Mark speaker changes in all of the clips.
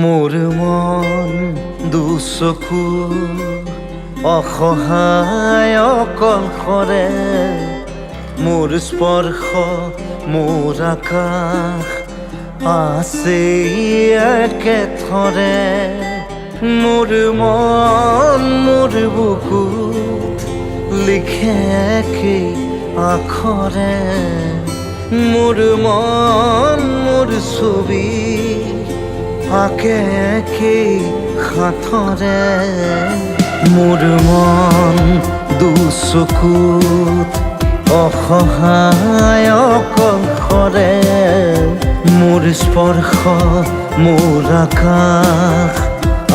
Speaker 1: মোৰ মন দুচকু অসহায় অকলশৰে, মোৰ স্পৰ্শ মোৰ আকাশ আছে একেথৰে। মোৰ মন মোৰ বুকুত লিখে একেই আখৰে, মোৰ মন মোৰ ছবি আঁকে একেই সাঁথৰে। মোৰ মন দুচকুত অসহায় অকলশৰে, মোৰ স্পৰ্শ মোৰ আকাশ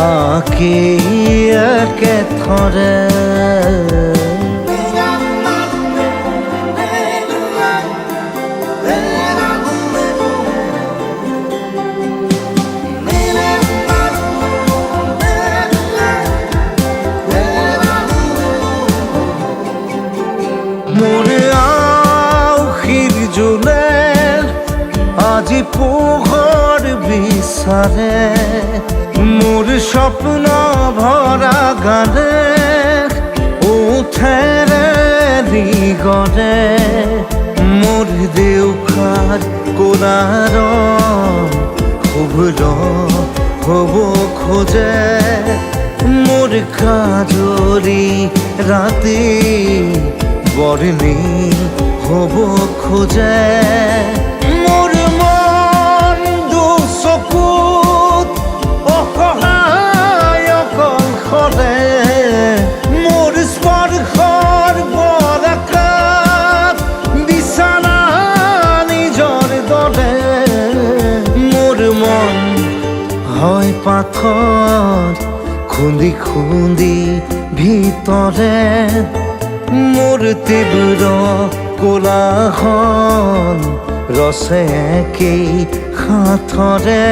Speaker 1: আঁকে একেথৰে। মোৰ আউসীৰ জোনে আজি পোহৰ বিচাৰে, মোৰ স্বপ্ন ভৰা গানে উঠেৰে নিগৰে। মোৰ দেউকাৰ কোলাৰ শুভ্ৰ হ'ব খোজে, মোৰ কাজৰি ৰাতি বৰ্ণিল হ'ব খোজে। মোৰ মন দুচকুত অসহায় অকলশৰে, মোৰ স্পৰ্শৰ বৰকাত বিচনা নিজৰ দৰে। মোৰ মন হয় পাথৰ খুন্দি খুন্দি ভিতৰে, মোৰ তীব্ৰ কোলাহল ৰচে একেই সাঁথৰে।